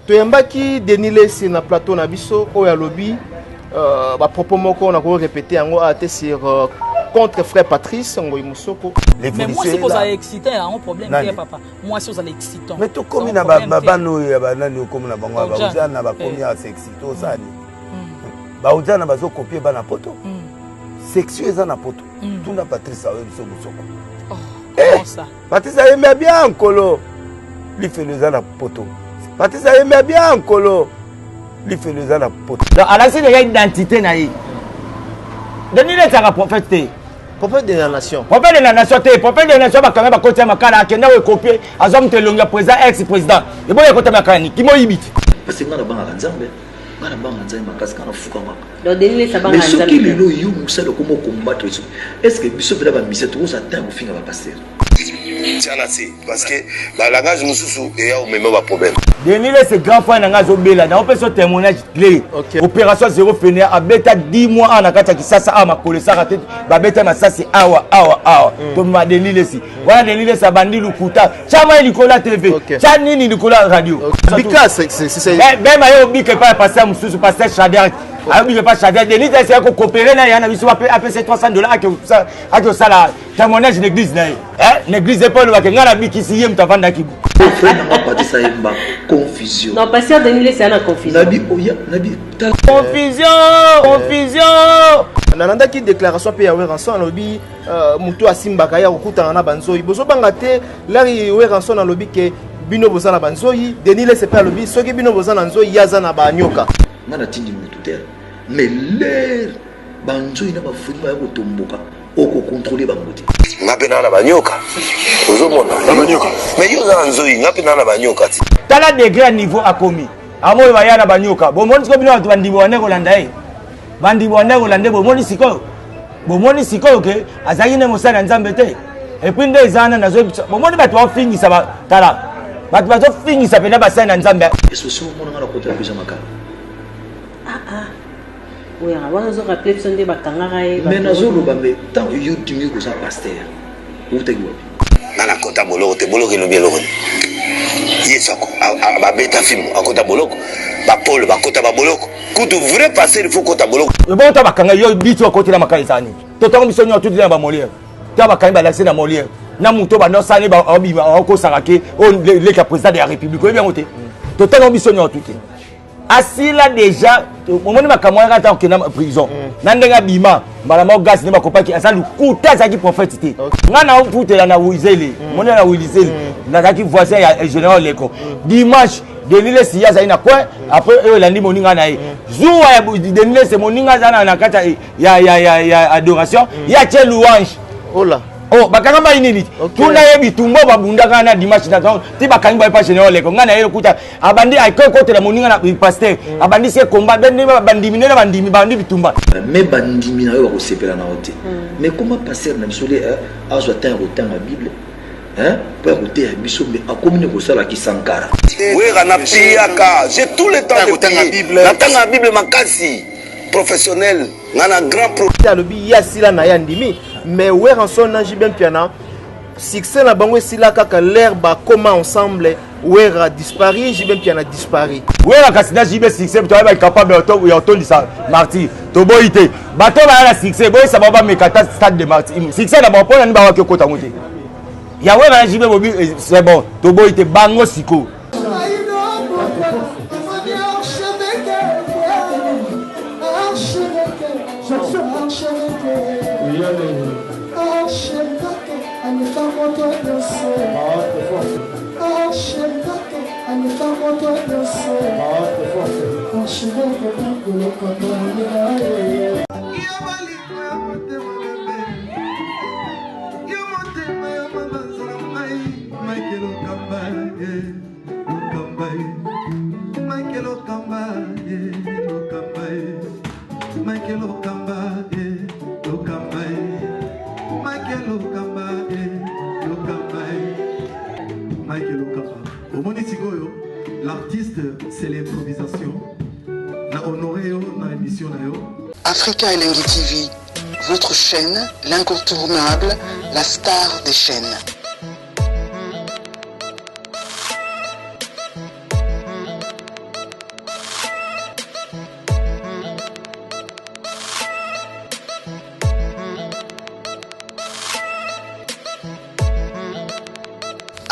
Toyambaki Denis Lessie na plateau na biso oyo alobi euh, ba propos moko na ko répéter yango a te sur euh, contre frère Patrice Ngoyi Musoko. Mais moi si kozala excitant yango problème te papa. Moi si ozala excitant. Mais tokomi na bana oyo ya banani okomi na bango baujana bakomi ya s'excite osani. Hmm. Baujana bazo copier bana poto. Hmm. Section eza na poto. Hmm. Tuna Patrice ayo biso Musoko. Oh, eh, ça? Patrice ayembi ya bien nkolo lifelo eza na poto Patrice ayembi ya bien nkolo lifelo eza na poto donc alakisi deja identité na ye denis ezalaka prophète te prophète de la nation prophète de la nation te prophète de la nation bakanga bakoti ya makala akenda oyo ekopie azwa moto elongi ya président ex président eboyi ekota makala niki moyibi te parce que ngai nabangaka nzambe ngai nabangaka nzambe makasi ngai nafukamaka Donc Denis Lessie abanga Mais soki Nzambe. lelo yo mosali okoma okombattre biso est ce que biso mpena bamisia tokozwa temps ya kofinga bapaster tia na se parce que balangage mosusu eya omema baproblème Denis Lessie grand frère na ngai azobela na opesa témoignage clé okay. opération zéro fene abeta 10 mois awa na kati ya kisasa awa makolo esaka te babeta masasi awa awa awa mm. tomema Denis Lessie mm. wana Denis Lessie abandi lokuta tya mai likolo ya tv okay. tya nini likolo ya radio okay. bika eh, bema ye obika epai ya paster mosusu paster shadrack ayobika epai shadrack denis esi ya kokopere na ya na biso apesa 300 dollar ake kosala témoignage na église na ye eh, na église ye mpo olobake ngai nabikisi ye moto avandaki frère nanga patisa yemba confusion non pasteur denis lesi na confusion nabi oya nabi confusion confusion nalandaki déclaration mpe ya werrason alobi euh, moto asimbaka ye akokutana na banzoi bozobanga te lari werrason alobi ke bino boza na banzoi denis lese mpe alobi soki bino boza na nzoi ye aza na banyoka nga natindi motu te mais lere banzoi na bafrimi baya kotomboka okokontrole bango te nga mpe naa na banyoka ozomona mais yo oza na nzoi nga mpe naa na banyoka ti tala degre ya niveau akomi amoyo baya na banyoka bomoni sikoyo bino bato bandimi wana kolanda ye bandimi wana kolanda ye bomoni sikoyo bomoni sikoyo ke azalaki nde mosali ya nzambe te epuis nde eza wana nazoyebisa bomoni bato bafingisa tala bato bazofingisa mpenza basali na nzambe esosi omonanga na kota ya makala ah, ah. oyaka wana ozo rappeler biso nde bakangaka ye mais nazoloba me ntango yo dimi koza pasteur outaki wapi nga nakota boloko te boloko elobi eloko nini yesu babeta fimbo akota boloko bapolo bakota baboloko kutu vrai pasteur il faut kota boloko ebongo ta bakanga yo biso akotela makala ezala nini totango biso nyonso tutela na bamoliere ta bakangi balakisi na moliere na moto banda osala ne abima akosaka ke oyo leki ya président de la république oyebi yango te totango biso nyonso tu te asila deja omoni makambo wana kaka okenda prison mm. na ndenge abima mbala moko gasi nde bakopaki aza lokuta azalaki prophète te ngai naofutela na wizele mm. moni na wilizele mm. nazalaki voisin ya général leko dimanche denis lesi ye azali na coin après oyo elandi moninga na ye zuwa ya denis lesi moninga aza na kati ya adoration ye atie louange ola oh bakanga mai nini tuna ye bitumba babundaka na dimanche na ti bakangi baye pa général leko ngai na ye lokuta abandi akoki kotela moninga na pasteur mm. abandisi ye komba bandimi nde na bandimi bandi bitumba me bandimi na yo bakosepela na yo te mm. mais koma pasteur na biso le eh, azwa temps ya kotanga bible mpo ya koteya biso me akomi ne kosala kisankara wera na piyaka j'ai tout le temps de prier natanga bible makasi professionnel nga na grand pro alobi ye asila na ye andimi mais werrason na jb mpiana succès na bango esila kaka l'air bakoma ensemble Werra disparu, JB Mpiana disparu. Werra kasi na JB succès to ba capable ya otondisa martyr. Toboyi te. Bato ba na succès boyisa ba bameka ta stade de martyr. Succès na bango pona ni ba waki kota ngo te. Ya Werra na JB bobi eh, c'est bon. Toboyi te bango siko. Michael Okamba, eh, Okamba, eh. Michael Okamba, eh, Okamba, eh. Michael Okamba. Omoni sikoyo, l'artiste, c'est l'improvisation. Na honoré yo na émission na yo. Africa Elengi TV, votre chaîne, l'incontournable, la star des chaînes.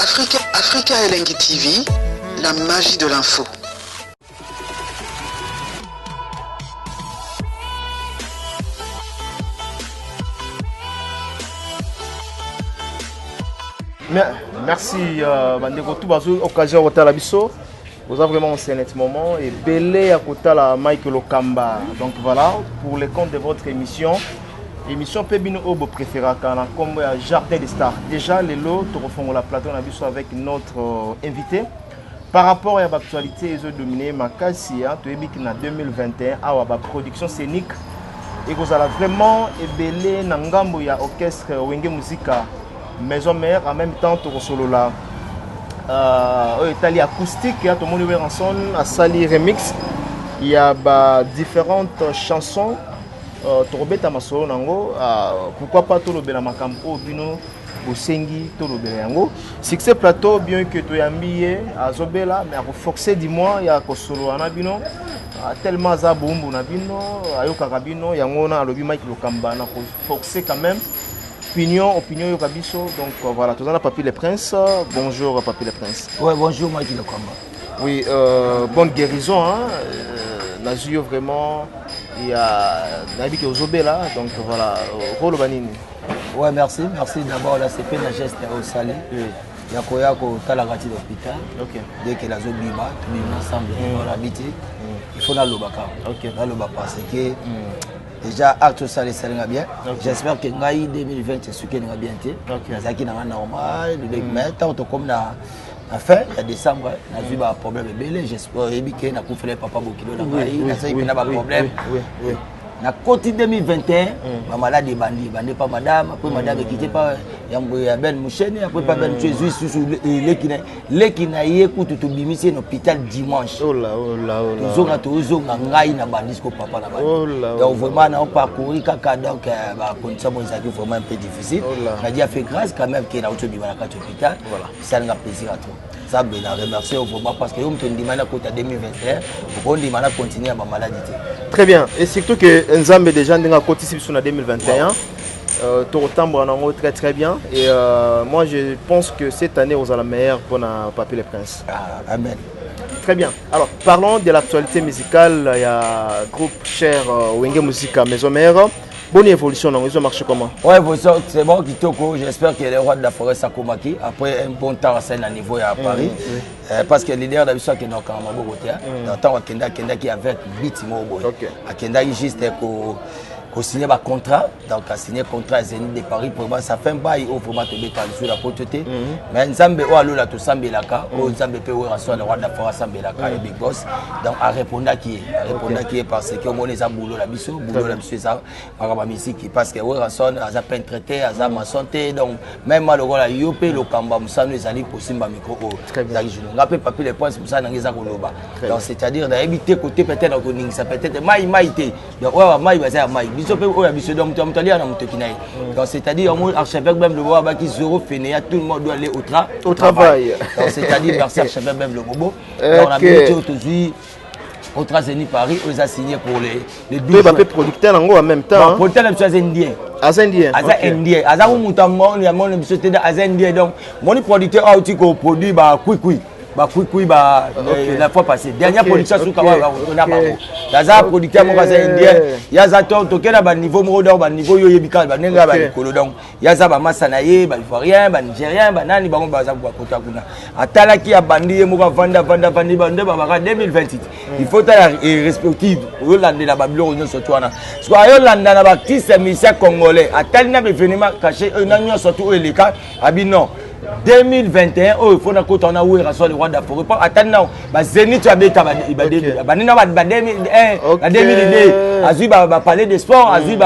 Africa, Africa Elengi TV, la magie de l'info. Merci euh, bandeko tout bazwi occasion ya kotala biso boza vraiment en net moment ebele ya kotala Mike Lokamba donc voilà pour le compte de votre émission émission mpe bino oyo bopréféraka na nkombo ya jardin des stars déjà lelo tokofongola plateau na biso avec notre euh, invité par rapport ya baactualité ezodomine makasi toyebi ki na 2021 awa baproduction scénique ekozala vraiment ebele na ngambo ya orchestre wenge muzika maison mère en même temps tokosolola euh, oyo etali acoustique ya tomoni werrason asali remix ya ba différentes chansons euh, tokobeta masolo na yango euh, pourquoi pas tolobela makambo oyo bino bosengi tolobela yango succès plateau bien que toyambi ye azobela mais akoforce du moins ya kosolola na bino ah, tellement aza bowumbu na bino ayokaka bino yango wana alobi mike lokamba na koforce quand même opinion opinion yoka biso donc euh, voilà toza na papi le prince bonjour papi le prince ouais bonjour mike lokamba oui euh, bonne guérison hein euh, nazwi yo vraiment ya nayebi ke ozobela donc voilà okoloba nini Ouais, merci, merci d'abord la CP na geste au salé. Oui. Ya koya ko tala kati l'hôpital. OK. Dès que la zo bima, to bima ensemble, mm. on habite. Mm. Il faut na loba ka. OK. Na loba parce que mm. déjà acte au salé salinga bien. Okay. J'espère que ngai 2020 esuki nga bien te. Okay. Nazaki na normal, mm. mais tant to comme na na fin ya décembre nazwi ba problème ebele j'espère oyebi ke nakufela papa bokilo na ngai nazali mpena ba problème oui, oui. nakoti 2021 mm. bamaladi ebandi ebandi pa madame apres mm. madame ekite pa ya ben mushene apres pa ben mm. ezwi susu leki na leki na ye kutu tobimisi ye na hôpital dimanche tozonga tozonga ngai na bandi siko papa na bandi donc vraiment na parcourir kaka donc euh, bacondition mo ezalaki vraiment un peu difficile nadi a fait grâce quand même ke nauti obima na kati hôpital esalinga plaisir à trop nzambe na remercie yo vraiment parce que yo moto ondima na kota 2021 okondima na continue ya bamaladi te très bien et surtout que nzambe déjà ndenge akotisi biso na 2021 wow. Euh, tokotambola nango très très bien et euh, moi je pense que cette année ozala meilleure mpona papi le prince ah, amen Très bien. Alors, parlons de l'actualité musicale. Il y a groupe cher euh, Wenge Musica Maison Mère. Bonne évolution, non Ils ont marché comment Ouais, évolution, c'est bon, Kitoko. J'espère que le roi de la forêt Sakomaki, après un bon temps à niveau à Paris, mmh, oui. euh, parce que leader d'Abisso qui est dans Karamabo, mmh. dans temps Kenda Kenda qui avec Biti Mobo, okay. Akenda juste ko kosigner ba contrat donc asigner contrat ya Zénith de Paris vraiment ça fait un bail oyo vraiment tobeta lisusu na poto te mais nzambe oyo alola tosambelaka oyo nzambe mpe oyo aswa le roi de la forêt asambelaka ye big boss donc arépondaki ye arépondaki ye parce que omoni eza boulot na biso boulot na biso eza makambo ya misiki parce que Werrason aza peintre te aza maçon te donc même lokola yo mpe lokamba mosano ezali kosimba micro oyo ezalaki jour nga mpe papi le prince mosala nanga eza koloba donc c'est à dire nayebi te kote peut-être nakoningisa peut-être mai mai te donc oyo mai baza ya mai biso mpe oyo ya biso donc moto ya moto alia na motoki na ye mm. donc c'est à dire yango archevêque même lobo abaki zéro fainéant tout le monde doit aller au, tra au travail donc c'est à dire merci archevêque même lobobo donc na minute oyo tozwi contrat Zénith Paris oyo eza signé pour les les 12 mpe producteur yango en même temps producteur na biso aza indien aza indien aza indien aza ku moto ya moni biso te aza indien donc moni producteur oyo auti koproduire ba kwikwi bakwikwi ba okay. la fois passée dernière okay. production suka okay. na bango aza producteur moko aza indien ye aza to toke na baniveau moko donc baniveau yo oyebi kaka bandenge ya balikolo donc ye aza bamasa na ye baivoirien banigérien banani bango baza bakota kuna atalaki abandi ye moko avandi avandi avandi nde babaka 2028 il faut tala respective oyolandela babiloko nyonso tu wana siko ayolanda na baartiste ya musicien congolais atali na baevenement caché na nyonso tu oyo eleka abi non 2021 oyo fo nakota wana wera soit le roi d'afrique mpo atali nao bazenit abeta bandi nao ba 2002 azwi bapalais de sport azwi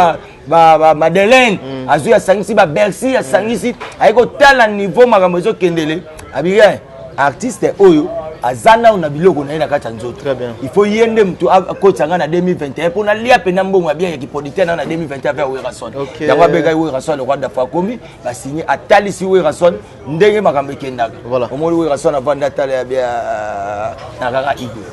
madeleine mm. azwi asangisi babercy asangisi aye kotala niveau makambo ezokendele abi rien artiste oyo aza nao na biloko na ye na kati ya nzoto il faut ye nde motu akotisa ngai na 2021 mpo nalia mpenza mbongo ya bien ya kiproducteur nao na 2021 vers werason yango abengaki werason le roi d'afrique akomi basigne atalisi Werrason ndenge makambo ekendaka voilà. omoni Werrason avandi atala ya bia na kaka igwe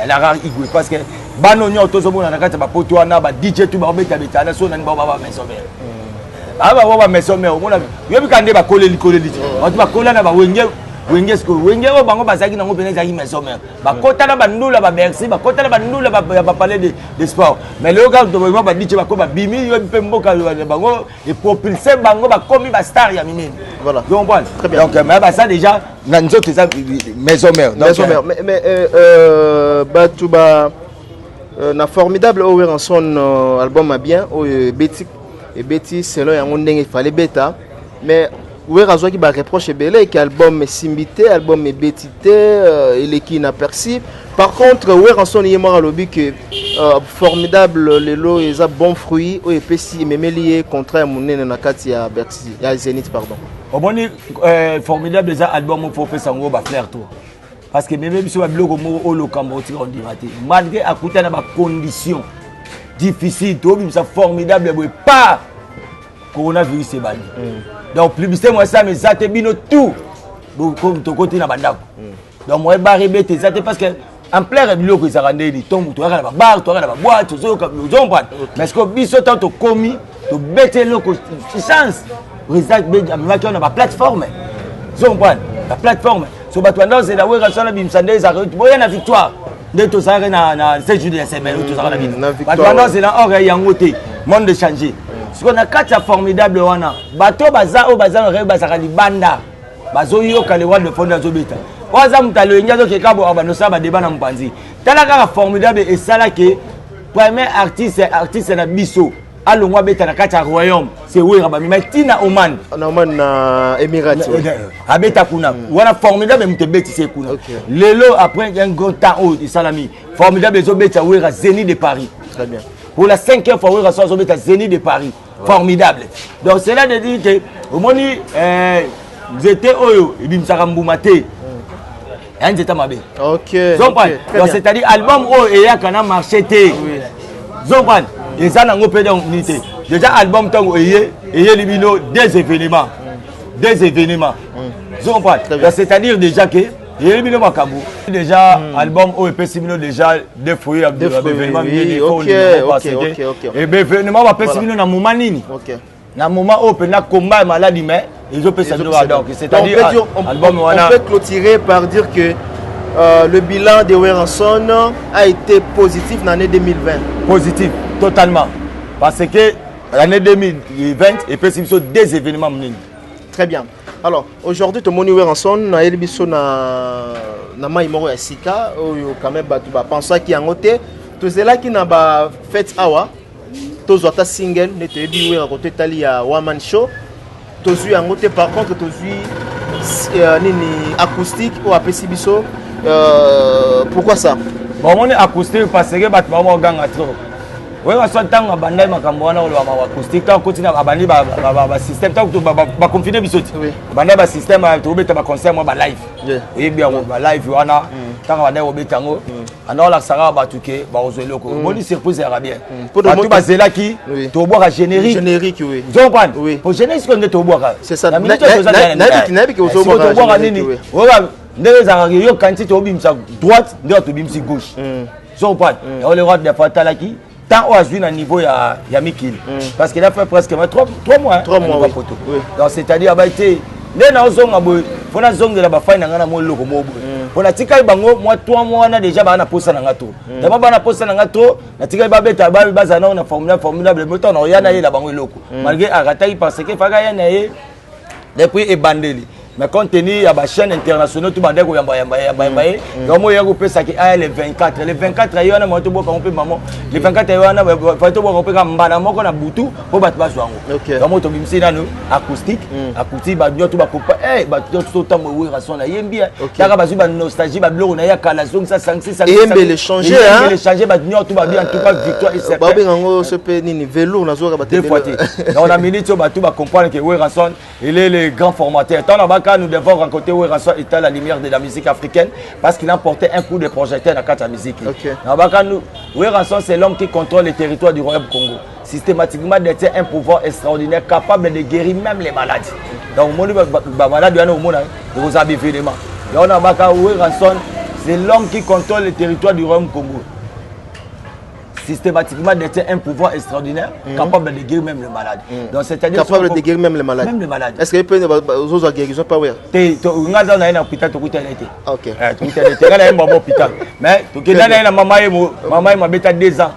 eh, na kaka igwe parce que bana nyonso tozomona na kati ya bapoto wana ba DJ tu baobetabeta na so nani bao baba maison mère mm. Aba ba maison mère omona yobi ka nde bakoleli koleli te. Bato bakola na ba wenge wenge sikoyo wenge oyo bango bazalaki nango mpena ezalaki maison mère. Bakota na bandula ba Bercy, bakota na bandula ya ba palais de sport. Mais lelo kaka toboyima ba DJ bako babimi yobi mpe mboka na bango epropulse bango bakomi ba star ya minene. Voilà. Vous comprenez? Très bien. Donc mais ba ça déjà na nzoto eza maison mère. Donc, maison mère. Mais bato ba na formidable oyo Werrason album a bien oyo ebeti ebeti selon yango ndenge fallait beta mais Werra azwaki ba reproche ebele ke album esimbi te, album ebeti te, eleki inaperçu. Par contre Werrason ye moko alobi ke formidable lelo eza bon fruit oyo epesi ememeli ye contrat ya monene na kati ya Bercy ya Zenith pardon. Omoni formidable eza album moko opesa yango ba fleur to parce que meme biso ba biloko moko oyo lokambo otika ondima te malgré akuta na ba conditions difficile tobimisa formidable boye pa coronavirus ebandi. Donc publicité moi ça mais eza te bino tout tokoti na bandako. Donc moi bar ebete eza te parce que ampleur ya biloko ezalaka ndeni ntongo toyaka na babar toyaka na baboite tozoyoka ozomprendre. Mais ce que biso ntango tokomi tobeti eloko chance président amemaki wana na baplateforme ozomprendre baplateforme so bato banda ozela Werrason abimisa nde ezalaka boya na victoire nde tozalaki na 7 jours de la semaine oyo tozalaka na bino bato banda ozela or yango te monde change. Sikoyo na kati ya formidable wana bato baza oyo baza na rêve bazalaka libanda bazoyoka le roi de fonde azobeta oyo aza moto aloyengi azokeka bo abanda osala badeba na mopanzi. Tala kaka formidable esalaki premier artiste na biso alongwa abeta na kati ya royaume c'est Werra bamema ntina Oman. Na Oman na Emirates. Abeta kuna wana formidable moto ebetisi ye kuna. Lelo après un grand temps oyo esalami formidable ezobeta Werra Zénith de Paris. Très bien. Pour la cinquième fois Werra so azobeta Zénith de Paris. Formidable. Donc cela veut dire que omoni nzete oyo ebimisaka mbuma te. Ya nzete mabe. Ok. Donc c'est-à-dire album oyo eyaka na marché te. Zompane eza nango mpe donc nini te. Déjà album ntango eye eyeli bino des événements. Des événements. Zompane. Donc c'est-à-dire déjà que eyeli bino makambo déjà album oyo epesi bino déjà deux fruits ya événement minene événement bapesi bino na moment nini na moment oyo mpenza combat ya maladie mais ezopesa bino donc c'est-à-dire album wana. On peut clôturer par dire que le bilan de Werrason a été positif dans l'année 2020. Positif, totalement. Parce que l'année 2020 epesi biso deux événements minene. Très bien. Alors, aujourd'hui, tomoni Werrason ayeli biso na mai moko ya sika oyo quand même bato bapensaki yango te. Tozelaki na ba fête awa tozwa ata single nde toyebi Werra koto etali ya one man show tozwi yango te. Par contre tozwi nini acoustique oyo apesi biso, pourquoi ça? Bon, omoni acoustique parce que bato bango oganga trop. Oyeba so ntango abandaki makambo wana oloba makambo acoustique ntango akoti abandi basystème ntango baconfine biso ti abandaki basystème tokobeta baconcert mwa balive oyebi yango balive wana ntango abandaki kobeta yango anda olakisaka bato ke bakozwa eloko omoni surprise eyaka bien bato bazelaki tobwaka générique. Générique, oui. Ozocomprendre po générique sikoyo nde tobwaka tobwaka nini oyoka ndenge ezalaka yo kanti tobimisa droite nde bato tobimisi gauche. Ozocomprendre yango le roi de fois atalaki temps oyo azwi na niveau ya mikili parce qu'il a fait presque 3 mois. 3 mois, oui. Poto donc c'est-à-dire abai te nde naozonga boye mpo nazongela bafai na ngai na mwa eloko moko boye mpo natikali bango mwa 3 mois wana déjà baa na posa na nga to d'abord baa na posa na nga to natikali babeta bazala nao na formidable formidable moto na oya nayela bango eloko malgré arataki parce que faka ya na ye depuis ebandeli mais compte tenu ya bachaîne internationaux to bandaki koyamba yamba yamba yamba ye yango moyo ya kopesaki aya le 24 le 24 ye wana moyo toboka ngo mpe mamo le 24 ye wana fai toboka mpe ka mbala moko na butu mpo bato bazwa yango yango moyo tobimisi nanu acoustique acoustique bato nyonso bakopa bato nyonso totambo Werrason nayembi kaka bazwi banostalgie babiloko na ye ya kala zongisa sangisi. Eyembele changer. Eyembele changer bato nyonso babi en tout cas victoire est certaine. Babenga yango so mpe nini velours nazwaka. Deux fois te. Donc na minute oyo bato bacomprendre que Werrason il est le grand formateur. Tant là nous devons rencontrer Werrason étant la lumière de la musique africaine parce qu'il a porté un coup de projecteur dans la musique. Werrason, c'est l'homme qui contrôle le territoire du Royaume Congo. Systématiquement détient un pouvoir extraordinaire capable de guérir même les maladies. Donc, au malade, vous avez évidemment. Werrason, c'est l'homme qui contrôle le territoire du Royaume Congo. Systématiquement détient un pouvoir extraordinaire, capable de guérir même le malade. Donc c'est-à-dire Capable de guérir même le malade. Même le malade. Est-ce que peut ozozwa guérison pa wera? Te, nga aza na ye na hôpital, tokutana ye te. Ah, ok. Eh, tokutana ye te, nga na ye mama hôpital. Mais tokenda na ye na mama ye mo, mama ye mabeta 2 ans.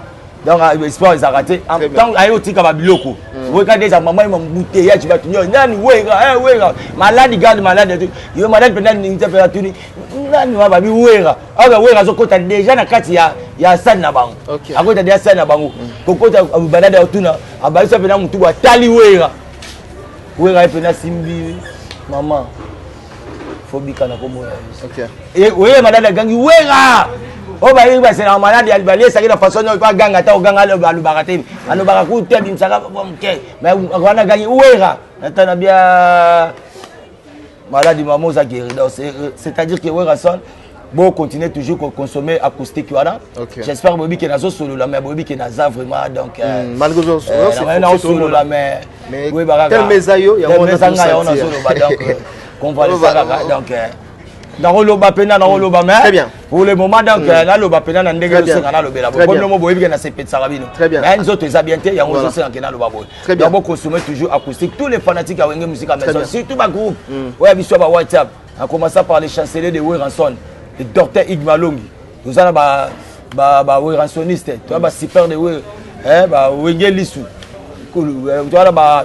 Donc espoir ezalaka te. Très bien. Ntango aye otika babiloko. Weka déjà mama ye mambouteillage bato nyonso. Nani wera, eh wera. Malade garde malade. Yo malade mpenza ningi te mpenza tuni. Nani wa babi wera. Awa wera azokota déjà na kati ya salle na bango. Akota déjà salle na bango. Kokota malade otuna, abalisa mpenza mutu atali wera. Wera ye mpenza simbi mama. Fobika na kombo ya Yesu. Oye malade agangi wera. Oyo bayebi baselaka malade baliesaki na façon oyo aganga ata oganga alobaka te. Alobaka kutu te abimisaka moke. Mais wana agangi wera. Natana bia malade mama oza guéri. Donc c'est-à-dire que Werrason bon continuer toujours ko consommer acoustique wana. J'espère boyebi ke nazo solola mais boyebi ke naza vraiment donc malgré nazo solola mais boyeba kaka tellement eza yo yango eza ngai yango nazoloba donc convalescent kaka donc nakoloba mpena nakoloba mais pour le moment donc naloba mpena na ndenge osenga nalobela boye bino mo boyebi ke nasepetisaka bino mais nzoto eza bien te yango ozosenga ke naloba boye. Donc boconsommer toujours acoustique, tous les fanatiques ya Wenge Musica Maison, surtout bagroupe oyo ya biso ya ba WhatsApp, en commençant par les chanceliers de Werrason, le docteur Ig Malongi. Toza na ba Werrasoniste, toza ba super de Wer, ba Wenge Lisu, toza na ba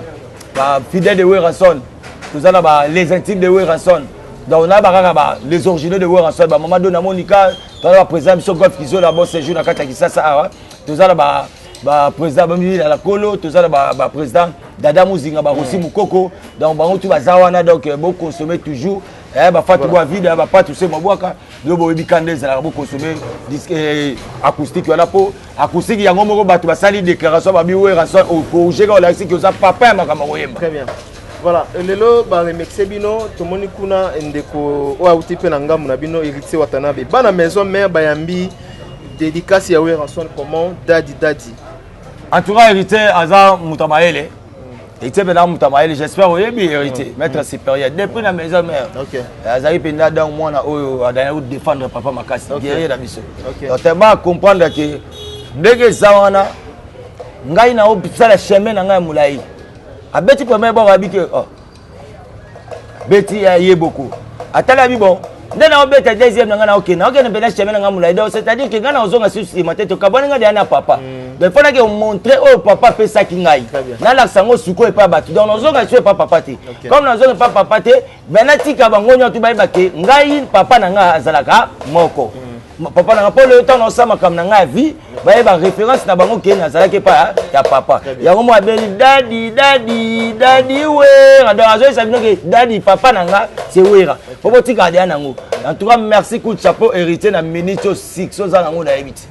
fidèles de Werrason, toza na ba les intimes de Werrason. Donc on a ba kaka ba les originaux de Werrason, ba Mama Dona Monica, toza na ba président biso Golf Kizola, bon séjour na kati ya Kinshasa awa, toza na ba président Bambi na Kolo, toza na ba président Dada Muzinga, ba Rossi Mukoko, donc bango tout baza wana. Donc bo consommer toujours, ba Fatou Boa Vida, ba Patou Se Mabwaka, yo boyebi kanda ezalaka, bo consommer disque acoustique wana po acoustique yango moko bato basali déclaration babi Werrason ocorriger ka olakisi ki oza papa ya makambo koyemba. Très bien. Voilà, lelo ba remercier bino, tomoni kuna ndeko oyo auti mpe na ngambo na bino Héritier Watanabe. Bana maison mère bayambi dédicace ya Werrason comment Daddy Daddy. En tout cas Héritier aza moto ya mayele. Héritier mpenza moto ya mayele, j'espère oyebi Héritier, maître supérieur depuis na maison mère. Azali mpenza donc mwana oyo azali défendre papa makasi, guerrier na biso. Donc ba comprendre que ndenge eza wana ngai na osala chemin na ngai ya molai. Abeti premier bord abi ke oh. Beti ya ye boko. Atala abi bon. Nde na obeta deuxième na ngai na okende. Okende mpenza chemin na ngai molai. Donc c'est-à-dire que ngai na ozonga sur nsima te, tokabwani ngai deya na papa. Donc il faut nake montrer oyo papa apesaki ngai. Nalakisa yango sikoyo epai ya bato. Donc nazonga sur epai papa te. Comme nazonga epai papa te, mais natika bango nyonso bayeba ke ngai papa na ngai azalaka moko. Papa na ngai mpo lelo ntango nasala makambo na ngai ya vie, bayeba référence na bango ke nazalaki epai ya papa. Yango mo abeli dadi dadi dadi Wera. Donc azoyesa bino ke dadi papa na ngai c'est Wera. Po botikala deya nango. En tout cas merci coup de chapeau Héritier na minute oyo 6 oza nango nayebi te.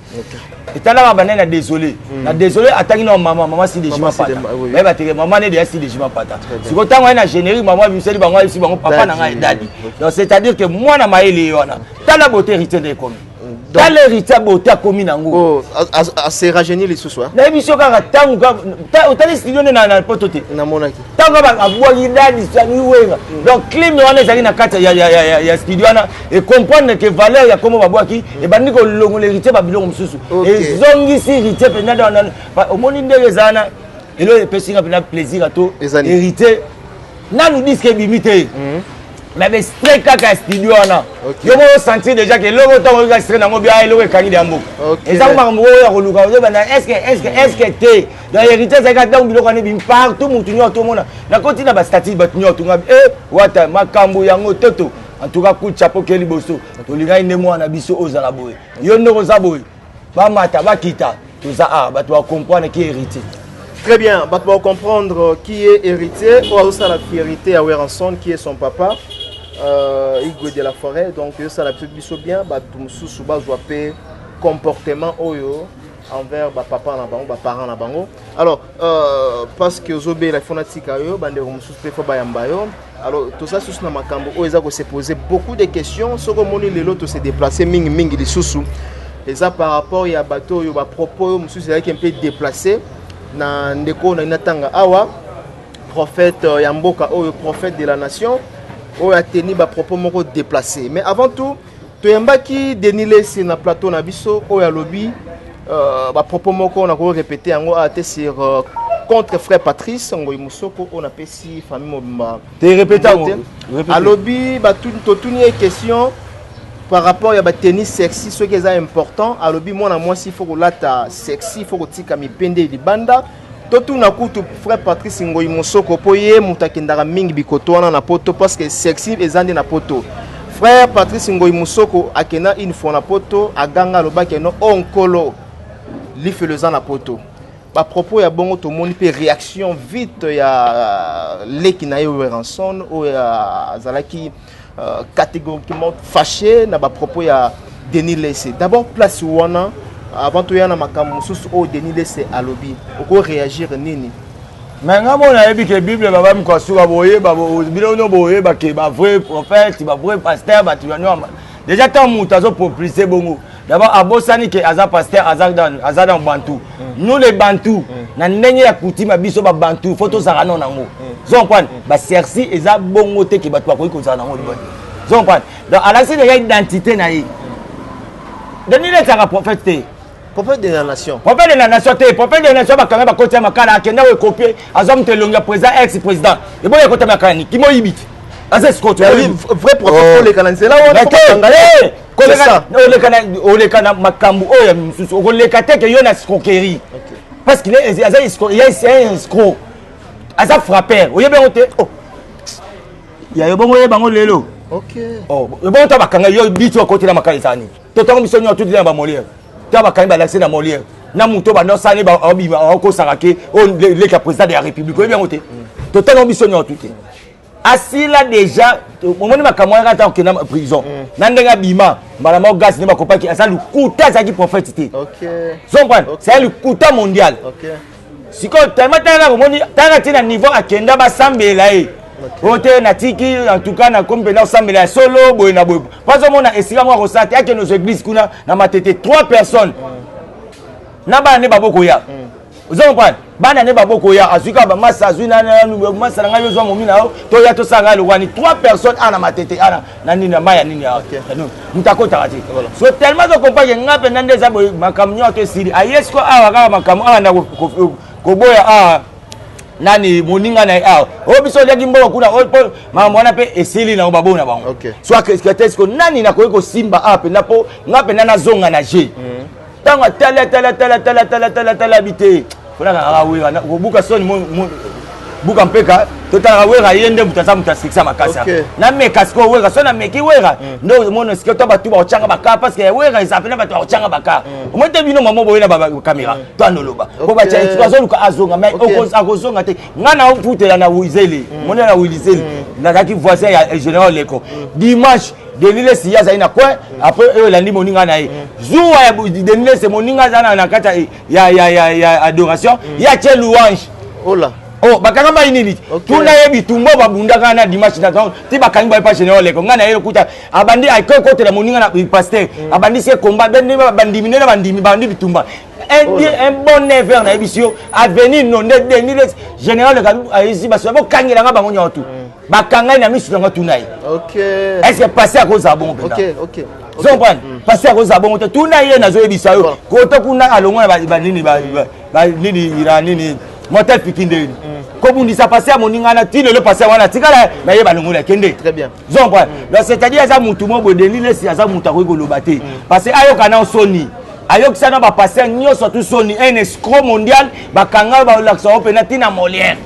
Etalaka bandai na désolé. Na désolé atangi na mama, mama si de jima pata. Bayeba te mama ne deya si de jima pata. Sikoyo ntango aye na générique mama abimiseli bango ayebisi bango papa na ngai dadi. Donc c'est-à-dire que mwana mayele ye wana. Tala beauté Héritier nde ekomi. Tala Héritier beauté akomi nango. Ase rajeuni lisusu. Nayebi so kaka ntango otali studio nde na poto te. Namonaki. Ntango abwaki dadi sangi Wenga. Donc clime wana ezalaki na kati ya studio wana e comprendre que valeur ya kombo babwaki ebandi kolongola Héritier ba biloko mosusu. Ezongisi Héritier mpenza omoni ndenge eza wana eloko epesi nga mpenza plaisir ato Héritier nanu disque ebimi te. Mais extrait kaka ya studio wana yo moko osentir déjà ke eloko ntango oyoka extrait nango bia eloko ekangi ya mboka. Eza makambo oyo ya koluka ozobanda est-ce est-ce est-ce te. Donc Héritier ezalaki kaka ntango biloko wana ebimi partout motu nyonso tomona nakoti na bastatut bato nyonso tunga e wata makambo yango toto. En tout cas coup de chapeau ke liboso tolingaki nde mwana biso ozala boye yo ndenge oza boye bamata bakita toza a bato bacomprendre qui est Héritier. Très bien, bato va comprendre qui est Héritier, ou ça la fierté à Werrason, qui est son papa, Igwe de la forêt. Donc ça la petite biso bien, bato mususu bazwa pe comportement oyo envers ba papa na bango, ba parents na bango. Alors parce que ozobela fona tika yo, bande mususu pe fo bayamba yo. Alors tout ça sous na makambo oyo eza ko se poser beaucoup de questions. Soko moni lelo to se déplacer mingi mingi lisusu. Eza par rapport ya bato oyo ba propos oyo mususu ezalaki un peu déplacé na ndeko na inatanga awa prophète ya mboka oyo prophète de la nation oyo ateni ba propos moko déplacé. Mais avant tout toyambaki Denis Lessie na plateau na biso oyo alobi euh, bapropos moko nakoki répéter yango awa te sur euh, contre frère Patrice Ngoyi Musoko oyo napesi famille mobimba te répéter yango alobi totuni ye question par rapport ya batenue sexy soki eza important. Alobi mwana mwasi faut kolata sexy, faut kotika mipende libanda. Totuna kutu frère Patrice Ngoi Mosoko mpo ye moto akendaka mingi bikoto wana na poto, parce que sexy eza nde na poto. Frère Patrice Ngoi Mosoko akenda une fois na poto, aganga, alobaki no o nkolo lifelo eza na poto. Bapropos ya bongo, tomoni mpe réaction vite ya leki na ye Werrason oyo azalaki catégoriquement fâché na bapropos ya Denis Lese. D'abord place wana, avant toya na makambo mosusu oyo Denis Lese alobi, okoréagir nini? Mais nga mona nayebi ke Bible baba mikwasuka boyeba bino no boyeba ke bavrai prophète, bavrai pasteur, bato yango déjà ntango moto azopropulse bongo, d'abord abosani ke aza pasteur, aza dans bantu. Nous les Bantu, na ndenge ya coutume biso babantu, faut tozala nano nango. Zo comprendre, basexy eza bongo te ke bato bakoki kozala nango liboni. Zo comprendre, donc alakisi déjà identité na ye. Denis letaka prophète te. Prophète de la nation. Prophète de la nation te. Prophète de la nation, bakanga, bakoti ya makala, akenda oyo ekopie, azwa moto elongi ya président, ex président, eboyo ekota makala ni kimoyibi te, aza escroc. Vrai prophète oleka na nzela wana. Oleka na makambo oyo ya mosusu, okoleka te ke yo na escroquerie, parce qu'il aza escroc, aza frappeur. Oyebi yango te ya yo bongo, oyeba yango lelo. Ebongo ta bakanga yo biti okotela makala ezala nini? Totango biso nyonso tudi na bamolière, ta bakangi balakisi na Molière na moto banda osala obima okosaka ke oyo leki ya président de la République. Oyebi yango te? Totango biso nyonso te. Asila déjà, omoni makambo wana kaka okenda prison na ndenge abima mbala moko gaz nde bakopaki. Aza lokuta, azalaki prophète te. Comprendre, c'est lokuta mondial. Sikoyo tellement tala omoni, tala ti na niveau akenda basambela ye oyo te, natiki en tout cas nakomi mpenza kosambela ya solo boye na boye, mpo azomona esika moko akosala te. Akende ozwa église kuna na Matete, trois personnes na bana nde babokoya. Oza comprendre, bana nde babokoya, azwi kaka bamasa, azwi masa na ngai, ozwa momi na yo, toya tosala ngai lokwani. Trois personnes ana Matete ana na nini na mai ya nini, moto akotaka te. So tellement azokomprendre nga mpenza nde eza boye, makambo nyonso esili. Aye siko awa kaka makambo awa na koboya awa nani moninga na ye awa oyo biso oliaki mbongo kuna oyo, mpo makambo wana mpe esili nango babongo na bango. So akete siko nani nakoki kosimba awa mpenza mpo nga mpenza nazonga na jeu. Ntango atali, atali, atali, atali, atali, atali, atali, abi te, fonaka kaka Wera kobuka soni, buka mpeka, totalaka Wera, ye nde moto aza moto asikisa makasi. Nameka sikoyo Wera. So nameki Wera nde omona sikoyo to bato bakotyanga baka, parce que Wera eza pena bato bakotyanga baka. Omoi te bino mamo boye na bacaméra to anoloba po batya azoluka azonga, mais akozonga te. Nga na ofutela na Wizeli, moni na Wilizeli, nazalaki voisin ya général Leko. Dimanche, Denis Lesi ye azali na coin, après oyo elandi moninga na ye zuwa ya Denis Lesi, moninga aza na kati ya adoration, ye atie louange. Ola. Oh, bakanga mai nini? Tuna ye bitumba babundaka na dimanche na ti bakangi baye pa général Leko. Ngai na ye lokuta abandi akotela moninga na pasteur, abandisi ye komba bandimi nde na bandimi bandi bitumba un bon 9 heures. Nayebisi yo avenir no nde Denis Lesi, général Leko ayesi baso bokangelanga bango nyonso tu bakangai na miso nanga. Tuna ye, est ce que pasteur akozala bongo mpenza? Comprendre, pasteur akozala bongo te. Tuna ye, nazoyebisa yo kota kuna alongwa na banini banini na nini motel Pikindeni kobundisa pasteur moninga na ti lelo. Pasteur wana tikala na ye, balongola akende. Comprendre, donc c'est à dire aza mutu mo boye. Denis Lesi aza mutu akoki koloba te, parce que ayoka na soni, ayokisa na bapasteur nyonso tu soni. Un escroc mondial. Bakanga balakisa yo mpena ntina Molière,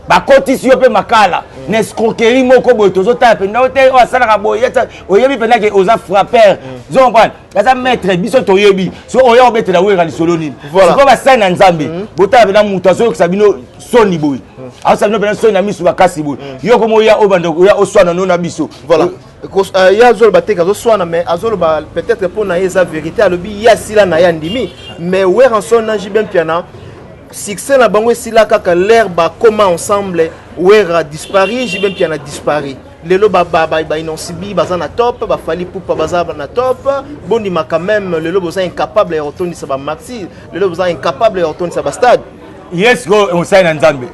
bakotisi yo mpe makala na escroquerie moko boye. Tozotala mpenza oyo te, oyo asalaka boye, oyebi mpenza ke oza frappeur. Ozo comprendre, aza maître, biso toyebi. So oya obetela Wera lisolo nini? Sikoyo basali na Nzambe, botala mpenza moto azoyokisa bino soni boye, aosala bino mpenza soni na miso makasi boye. Yo komo oya oyo banda oya oswana no na biso. Voilà, ye azoloba te azoswana, mais azoloba peut-être mpo na ye eza vérité. Alobi ye asila na ye, andimi, mais Werrason na JB Mpiana, succès na bango esila kaka l'air bakoma ensemble. Wera disparu, JB Mpiana disparu. Lelo baInnoss'B baza na top, baFally Ipupa baza na top. Bondima quand même, lelo boza incapable ya kotondisa bamaxi, lelo boza incapable ya kotondisa bastade. Ye sikoyo mosali na Nzambe,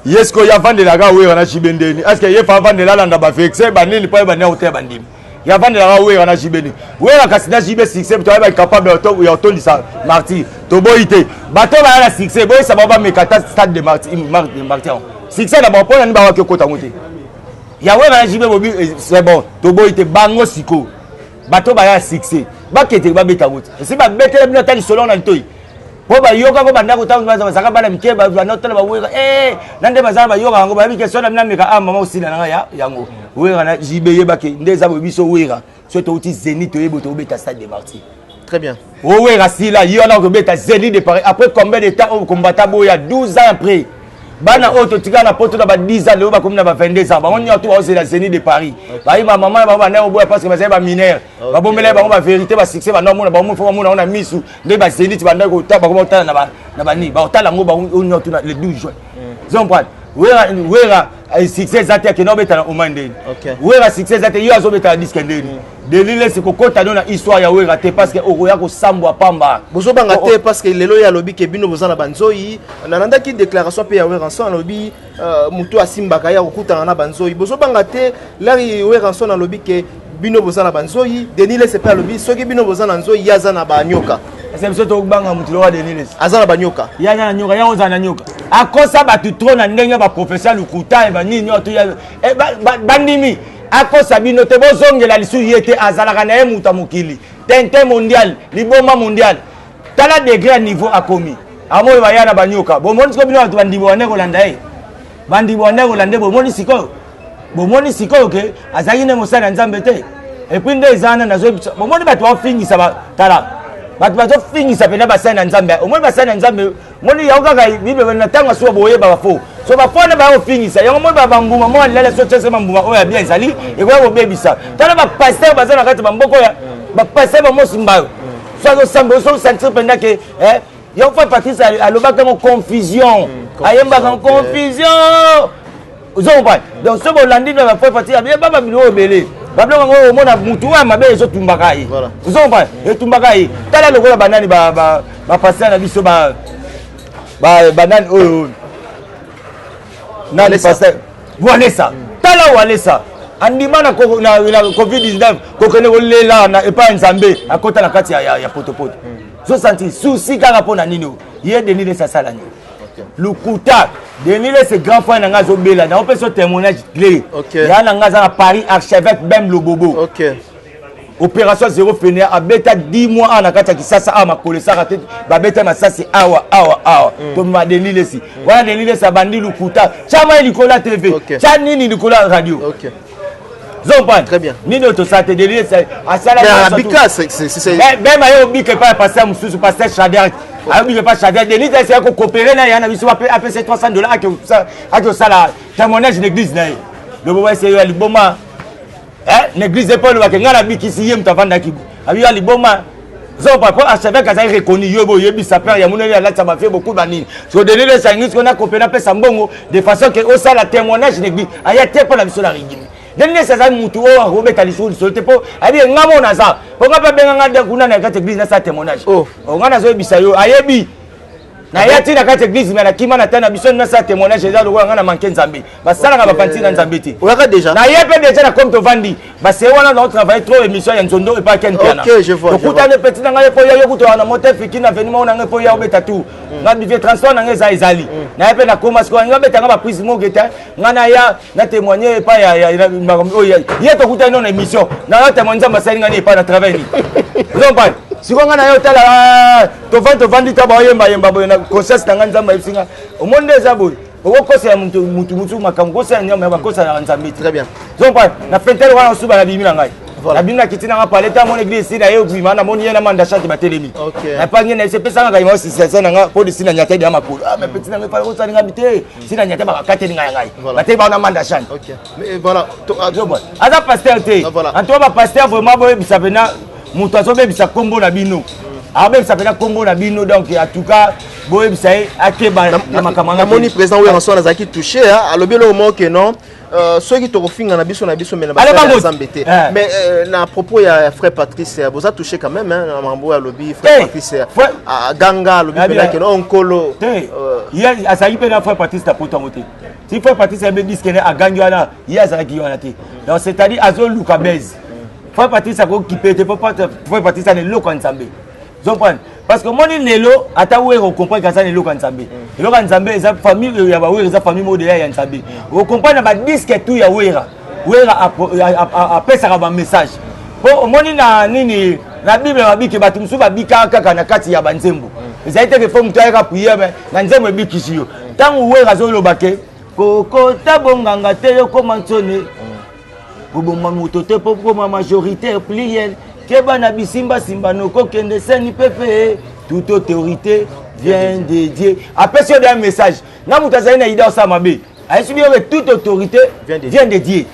ye sikoyo ye avandelaka Wera na JB ndeni? Est ce que ye fa avandela alanda bavexe banini mpo ye bandi akotaya bandimi? Ya vandelaka Wera na JB nini? Wera kasi na JB succès to ayeba capable ya otondisa martyr. Toboyi te. Bato baya na succès boyesa bango bameka ata stade de martyr martyr. Succès na bango mpo na nini bawaki okota yango te? Ya Wera na JB bobi eh, c'est bon. Toboyi te bango sikoyo. Bato baya succès bakete babeta yango te. Esi babetela bino ata lisolo na litoi. mpo bayoka ko bandako ntango bazalaka bana mike banda otala bawera eh, na nde bazala bayoka yango bayebi ke sona nameka a ah, mama osila na ngai yango wera na jb yebake nde eza boye biso wera soki touti zenith toyebi tobeta stade de martyr. Très bien. Owera sila ye wana okobeta zénith de Paris après combien de temps oyo combattant boya 12 ans après bana oyo totikala na poto na ba 10 ans lelo bakomi na ba 22 ans bango nyonso baozela zénith de Paris bayi ba mama na bango bandaki koboya parce que bazali ba mineur babombelaki bango ba vérité ba succès banda omona bango fo bamona yango na misu nde ba zénith bandaki kotala bakoma kotala na banini bakotala yango bango nyonso le 12 juin ozo comprendre wera wera eh, succès eza te akenda obeta na oma ndeni wera succès eza te yo azobeta na disque ndeni mm. denis lesi kokota no na histoire ya wera te parce que okoya kosambwa pamba. Bozobanga te parce que lelo ye alobi ke bino boza na banzoi. Nalandaki déclaration mpe ya Werrason alobi euh, moto asimbaka ye akokutana na banzoi. Bozobanga te lari Werrason alobi ke bino boza na banzoi. Denis Lesi mpe alobi soki bino boza na nzoi ye aza na banyoka. Ese biso tokobanga moto lokola Denis Lesi. Aza na banyoka. Ye aza na nyoka, ye ozala na nyoka. Akosa bato trop na ndenge ya baprofesseur lokuta ya banini oyo eh, bandimi akosa bino te bozongela lisusu ye te azalaka na ye moto ya mokili tintin mondial liboma mondial tala degre ya niveau akomi amoyo baya na banyoka bomoni sikoyo bino bato bandimi bande kolanda ye bandimi bande kolanda ye bomoni sikoyo bomoni sikoyo ke azalaki nde mosali ya nzambe te epuis nde eza wana nazoyebisa bomoni bato bafingisa tala bato bazofingisa mpenza basali na nzambe omoni basali na nzambe moni yango kaka bible na ntango asuka boyeba bafo so bafo wana baya kofingisa yango moni bambuma mwa lilala so tiasa bambuma oyo ya bien ezali ekoya kobebisa tala bapaster baza na kati bamboko ya bapaster bamosi mbayo so azosamba oso sentir mpenza ke eh, yango fa patrice alobaka yango confusion ayembaka yango confusion ozo comprendre donc soki bolandi na bafrère Fatih abiye baba biloko ebele babiloko yango omona mutu oyo mabe ezotumbaka ye ozo comprendre etumbaka ye tala lokola banani bapasteur na biso banani oyo nani pasteur walesa tala walesa andima na covid-19 kokende kolela na epai ya nzambe akota na kati ya potopoto zosanti susi kaka mpo na nini ye denis lesi asala nini lokuta denis lese grand frère na ngai azobela na opesa témoignage clé okay. ya na ngai aza na paris archevêque bem lobobo okay. opération zéro fenea abeta 10 mois awa na kati ya kisasa awa makolo esaka te babeta masasi awa awa awa mm. tomema denis lesi mm. wana denis lesi abandi lokuta tya mai likolo ya tv okay. tya nini likolo ya radio okay. Très nini oyo tosala te denis asalabika aye obika epai ya paster mosusu paster shadrack ayobika epai shadrack denis esi akokopere na ya na biso apesa 300 dollar ake osala témoignage na église na ye lobo baese yo ya liboma na église epo olobake ngai nabikisi ye moto avandaki abi ya liboma zopa mpo archevêque azali reconnu yo boyebisa père ya monene alatisa bafie beaucoup banini so denis lesangisi ko nakope napesa mbongo de façon ke osala témoignage na église aya te mpo na biso na rigimi denis lesi azali mutu oyo akobeta lisusu lisolo te mpo ayebi nga mo naza mpo nga mpe abenga nga kuna na kati église nasala témoignage oh. Oh, nga nazoyebisa yo ayebi naya ti na kati église me nakima na tana biso nasala témoignage eza lokola nga na manke nzambe basalaka bafanti na nzambe te oyaka déjà naye mpe déjà na comme tovandi base wana nao travaille trop émission ya nzondo epa ken piana tokutani petit na ngai mpo ya yo kutu na mote fiki na veni moko na ngai mpo ya obeta tour mm. nga bivie transport na ngai eza ezali mm. naye mpe nakoma sikoyo nga beta nga baprise moke te nga naya na témoigne epai ya makambo oyo ye tokutani no na émission na témoigne nzambe asali nga ni epai na travail ni ozompane sikoyo nga na yo tala ah, tovandi tovandi ta baoyembayemba boye na conscience na ngai nzambe ayebisi nga omoni nde eza boye okokosela mutu mutu makambo kosela nyama bakosalaka nzambe te très bien zompane na fentere wana osuba na bimi na ngai nabimi na kiti nanga pale ta moni eglise esi na ye obima namoni ye na manda chante batelemi napangi na ese epesanga kayima osisasa na nga mpo lisi na nyata ya makolo ah mais petit na ngai fale osali nga bite si na nyata bakakateli ngai ya ngai bateli bango na manda chante aza pasteur te en tout cas bapasteur vraiment boyebisa mpena moto azobebisa nkombo na bino abebisa mpena nkombo na bino donc en tout cas boyebisa ye akeba na makambo namoni président Werrason azalaki touché alobi eloko moko ke non Euh, soki tokofinga na biso na biso mais na basali ya nzambe te eh. mais euh, na propos ya frère Patrice eh, boza touché quand même hein, na makambo oyo alobi frère Patrice aganga alobi mpenza ke no nkolo te ye azalaki mpe na frère Patrice na poto yango te si frère Patrice ayebi disque ne agangi wana ye azalaki wana te donc c'est à dire azoluka base. Frère Patrice akokipe te po frère Patrice ana eloko ya Nzambe. Comprendre? Parce que moni lelo ata wera ocomprendre kaza na eloko ya Nzambe. Eloko ya Nzambe eza famille ya ba wera eza famille moko deya ya Nzambe. Ocomprendre na ba disque tout ya wera. Wera apesaka ba message. Po omoni na nini na Bible babiki bato mosusu babikaka kaka na kati ya banzembo. Ezali te ke fo moto ayaka prière mais na nzembo ebikisi yo. Ntango wera azoloba ke kokota bonganga te yokoma nsoni koboma moto te mpo koma majoritaire pluriel keba na bisimbasimba nokokende seni pepe toute autorité vient de Dieu apesi yo deya message na moto azali na ide osala mabe ayesi biyo ke toute autorité vient de Dieu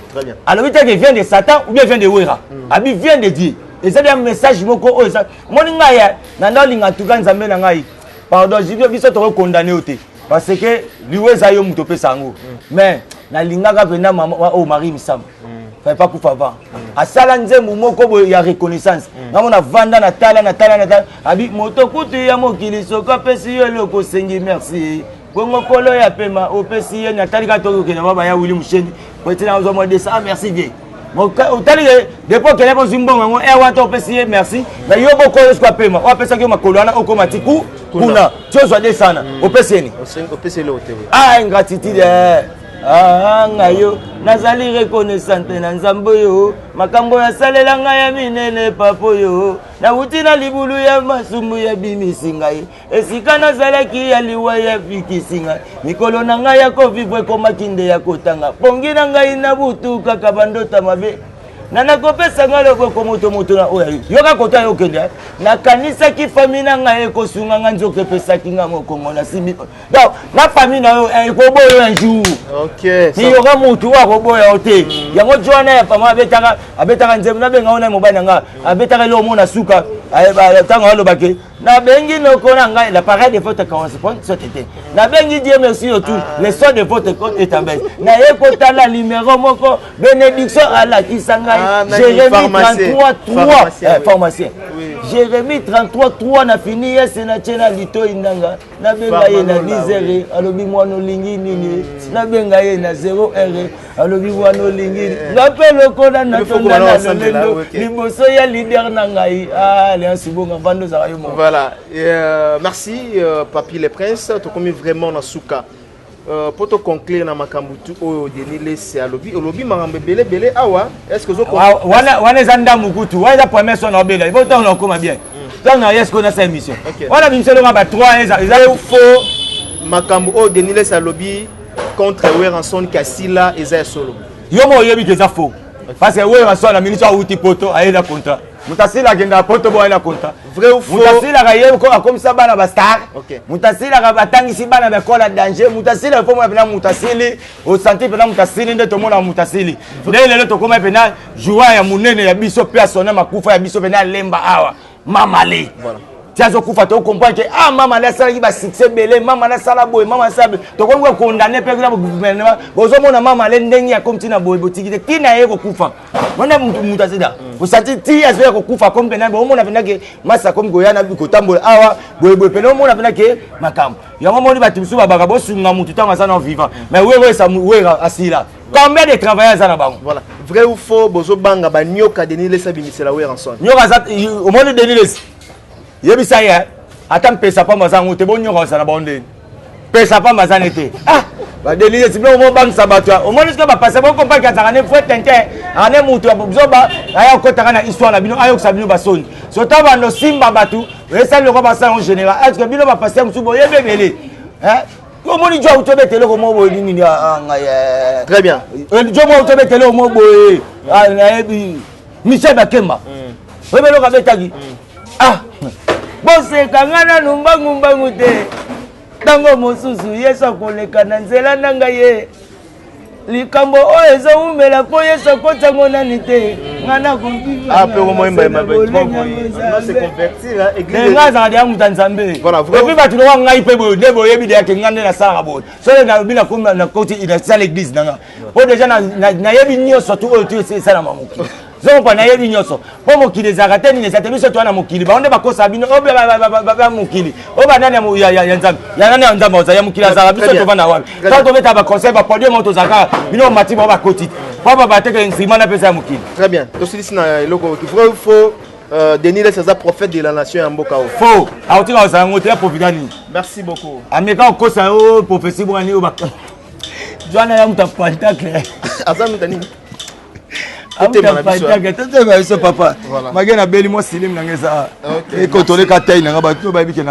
alobi te ke vient de Satan ou bien vient de Wera mm. abi vient de Dieu eza deya message moko oyo eza omoni ngai na nda olinga ntuka nzambe na ngai pardon biso tokokondane yo te parce que liwa eza yo moto opesa yango mm. mais nalingaka mpenza mama oyo oh, marie misamu mm. fallait pas kufa avant mm. asala nzembo moko boye ya reconnaissance ngambo navanda natala natala natala abi moto kutu ya mokili soki apesi yo eloko osengi merci bongo kolo ya pema opesi ye natali kaka tokokende baba ya wili musheni po ete nazwa mwa desa ah merci vie otali ye depuis okende bozwi mbongo yango e wana to opesi ye merci na yo boko oyo soki apema oyo apesaki yo makolo wana okoma ti ku kuna ti ozwa de sana mm. opesi ye nini ah ingratitude eh. ah, ngai yo nazali reconnaissante na nzambe oyo makambo oyo asalela ngai ya minene papa oyo nawuti na libulu ya masumu ya bimisi ngai Esika nazalaki ya liwa ya bikisi ngai mikolo na ngai ya kovivre ekomaki nde ya kotanga pongi na ngai na butu kaka bandota mabe na nakopesa ngai loboko moto moto na oyo yoka kota yo okende eh. nakanisaki fami na ngai ekosunga ngai nzoka epesaki ngai mokongo nasimbi donc na fami na yo eh, ekoboya yo un jour niyoka motu oyo akoboya yo te mm. yango jo wana ya fama abetaka abetaka nzembo nabenga yo na mobali na ngai mm. abetaka eloko mona suka ntango alobake nabengi noko na ngai l'appareil de votre correspond sote te nabengi dieu merci yo tout ah. le soin de votre compte est en baisse naye kotala numero moko bénédiction alakisa ngai ah, jérémie 33 3 eh, pharmacien jérémie 33 3 na fini yese na tie na litoi nanga nabenga ye na 10 heures alobi mwana olingi nini nabenga ye na 0 heure alobi wana olingi nga mpe lokola natonda na lolendo liboso ya leader na ngai ah, leance bonga vanda ozalaka yo moko voilà euh, merci euh, papi le prince tokomi vraiment na suka euh, mpo euh, toconclure na makambo tu oyo denis lese alobi olobi makambo ebele ebele awa est ce que ozo wana eza ndambu kutu wana eza première so na obela ipo ntango na okoma bien ntango na ye sikoyo nasala émission wana bimiselo elonga ba 3 eza faux makambo oyo denis lese alobi contre Werrason kasila eza ya solo. Yo mo oyebi ke eza faux. Parce que Werrason na minute awuti poto aye na contrat. Moto asila akendaka poto bo aye na contrat. Vrai ou faux? Moto asilaka ye akomisa bana ba star. Moto asilaka batangisi bana ba école ya danger. Moto asila fo mona pena moto asili osanti pena moto asili nde tomona moto asili. Nde lelo tokoma pena joueur ya monene ya biso pe asona makufa ya biso pena alemba awa. Mamale. Voilà. Ti azokufa to comprendre que ah mama nde asalaki ba succès ebele mama nde asala boye mama asala boye tokomi ko condamner mpe na gouvernement bozomona mama ale ndenge akomi ntina boye botiki te ntina ye kokufa wana moto azeda osanti ti azoya kokufa akomi mpena omona mpena ke masi akomi koya na kotambola awa boye boye mpena omona mpena ke makambo yango omoni bato mosusu babaka bosunga motu ntango aza na vivant mais wera esa wera asila combien de travailleurs aza na bango voilà vrai ou faux bozobanga banyoka denis lesi abimisela werrason nyoka aza omoni denis lesi yebisa ye ata mpesa pamba aza yango te bonyoka ozala na bango ndeni pesa pamba aza ne te ah badenis lesi biloko mobangisa bato omoni soki bapasa bokompaki azalaka ne vrai tintin ane motu ya zoba aya okotaka na histoire na bino ayokisa bino basoni sota bando simba bato esali lokola basala yango général est ce que bino bapaster mosusu boyebi ebele omoni jo auti obeta eloko moko boye nini ah, ngai eh. très bien eh, jo moko auti obeta eloko moko boye ah, nayebi michel bakemba mm. oyebi eloko abetaki mm. ah boseka ngai nanu mbangu mbangu te ntango mosusu yesu akoleka na nzela na ngai ye likambo oyo ezowumela mpo yesu akoti yango nani te nga nakovivangai azalaka deya moto ya nzambe epuis bato lokola ngai mpe boye nde boyebi deya ke ngai nde nasalaka boye soki nalobi nakoti nasala eglise na nga mpo deja nayebi nyonso tu oyo tu esalama mokili. Zokopa nayebi nyonso mpo mokili ezalaka te nini eza te biso toa na mokili bango nde bakosaka bino oyo mokili oyo banani ya nzambe ya nani ya nzambe ozali ya mokili azalaka biso tovanda wapi ntango tobeta baconseil baproduit moko tozalaka bino bamati bango bakoti te mpo babateke instrument na mpeza ya mokili. Très bien, tosilisi na eloko vrai ou faux, Denis Lessie aza prophète de la nation ya mboka oyo? Faux, akotika kozala yango te ya profita nini. Merci beaucoup. Ameka kokosa yo prophétie bwani oyo jwana ya moto ya pentacle. Aza moto nini? Totema biso papa make nabeli mwa silim nanga eza ekotoleka tai nanga bato bayebi ke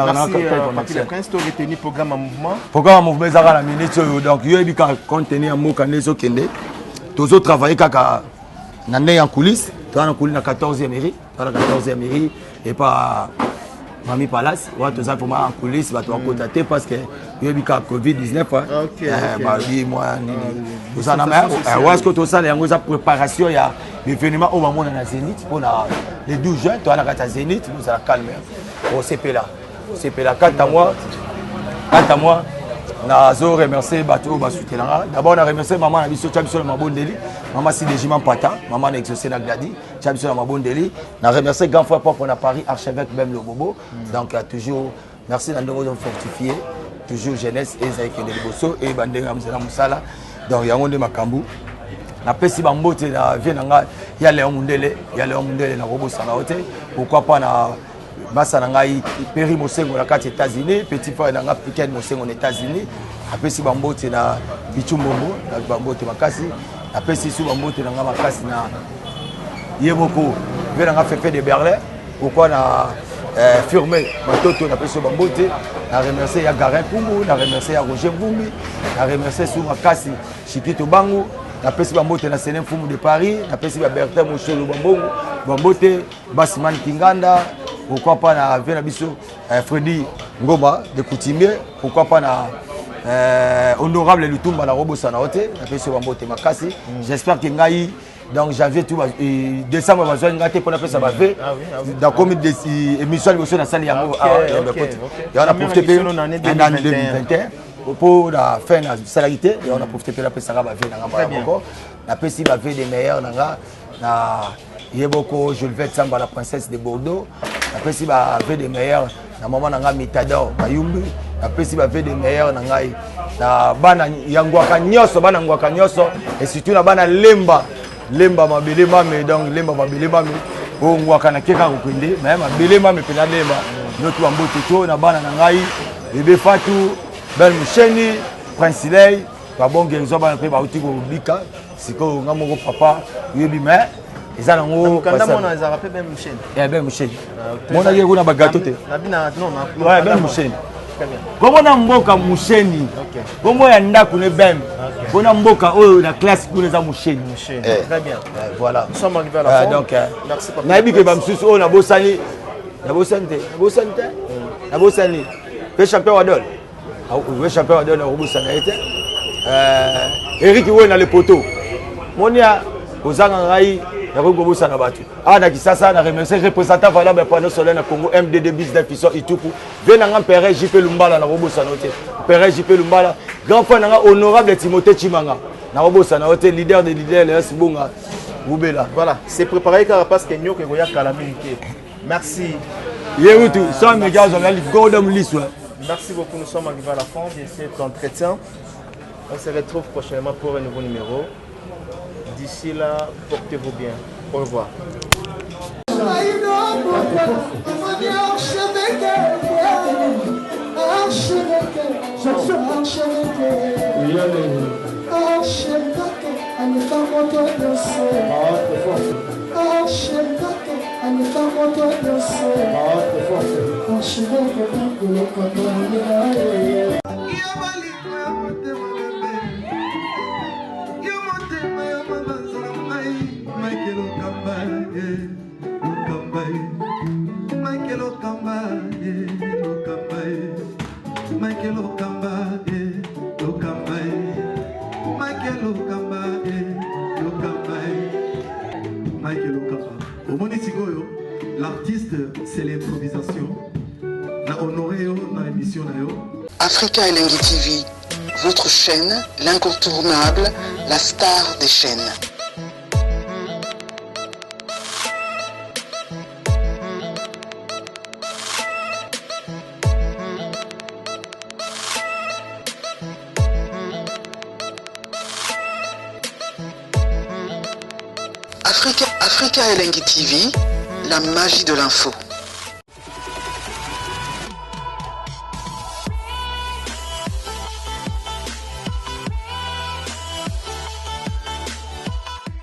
programme ya mouvement ezaka na minute oyo. Donc yo yebi kaka contenu ya mboka nde ezokende, tozotravaille kaka na ndenge ya coulisse. Toza na coulisse na 14e mairie, toza na 14e mairie epa Mami Palace wana. Toza vraiment en coulisse, bato bakota te parce que oyebi kaka Covid 19 babi mwa nini. Toza na wana sikoyo, tosala yango eza préparation ya événement oyo bamona na Zénith mpona le 12 juin. Toza na kati ya Zénith, bozala calme, osepela osepela. Quant à moi, nazo remercier bato oyo basutenanga. D'abord na remercier mama na biso, tia biso na mabondeli, mama Sidejima Mpata, mama na Exaucé na Gladi, tia biso na mabondeli. Na remercier grand frère propre na Paris, archevêque Bem Lobobo. Donc toujours merci na ndenge ozo fortifier toujours jeunesse ezali kende liboso eyeba ndenge ya mozala mosala. Donc yango nde makambo napesi bambote na vie na ngai ya Léon Mundele, ya Léon Mundele, nakobosana yo te. Pourquoi pas na masa na ngai Peri Mosengo na kati États-Unis, petit frère na ngai Ken Mosengo na États-Unis. Apesi bambote na Bichu Mbombo, na bambote makasi. Apesi su bambote na ngai makasi na ye moko vie na ngai Fefe de Berlin. Pourquoi na Firme Matoto, napesi yo bambote. Na remercie ya Garin Kumbu, na remercie ya Roger Mbumbi, na remercie su makasi Chikito Bangu. Napesi bambote na Sene Mfumu de Paris, napesi ba Bertin Mosolo bambongo bambote, Basimani Kinganda. Pourquoi pas na vie na biso Fredi Ngoma de coutumier. Pourquoi pas na honorable Lutumba, na robosana yo te, napesi yo bambote makasi. J'espère que ngai donc janvier tout décembre bazwaki ngai te mpo napesa bave. Nakomi émission ya liboso nasali yango yango, na profite mpe na 2021 mpo na fin nasalaki te yango, na profite mpe napesaka bavœux na nga mbala moko. Napesi bavœux de meilleur na nga na ye boko Jolivette Samba, la princesse de Bordeaux. Napesi bavœux de meilleur na mama na ngai Mitador Bayumbi. Napesi bavœux de meilleur na ngai na bana ya Ngwaka nyonso, bana Ngwaka nyonso, et surtout na bana Lemba, Lemba mabele mame. Donc Lemba mabele mame oyo Ngwaka nake kaka kokende me mabele mame mpena Lemba noki. Bambote to na bana na ngai bebe Fatu Bel Musheni, Prince Ley, babonge ezwa bana mpe bauti kobika sikoyo. Nga moko papa oyebi me eza nango Ben Musheni, monaki kuna bagato te, Ben Musheni kombo na mboka Musheni, kombo ya ndako ne Bem, mpona mboka oyo na classe kuna eza Musheni. Voilà, donc nayebi ke bamosusu oyo nabosani, nabosani te, nabosani te, nabosani mpe champion wadol, we champion wadol, nakobosana ye te. Erik we na le poteau monia kozanga ngai, nakoki kobosana bato awa na Kisasa. Na remercier représentant valable ya panneau solaire na Congo, MDD Business Fisson Ituku, ve na nga Mpere JP Lumbala, nakobosana yo te, Mpere JP Lumbala. Grand frère na nga honorable Timothée Chimanga, nakobosana yo te, leader de leader Léas Bonga Bubela. Voilà, c'est préparé kaka parce que nyoka ekoya kala mingi te. Merci. Ye utu so ameki azwa ligodom liso. Merci beaucoup, nous sommes arrivés à la fin de cet entretien. On se retrouve prochainement pour un nouveau numéro. D'ici là, portez-vous bien. Au revoir. Michael Okamba, Okamba, Michael Okamba, Okamba, Michael Okamba, Okamba, Michael Okamba, Okamba, Michael Okamba. Omoni sikoyo, l'artiste, c'est l'improvisation. Na honoré yo na émission na yo. Africa Elengi TV, votre chaîne, l'incontournable, la star des chaînes. Africa, Africa Elengi TV, la magie de l'info.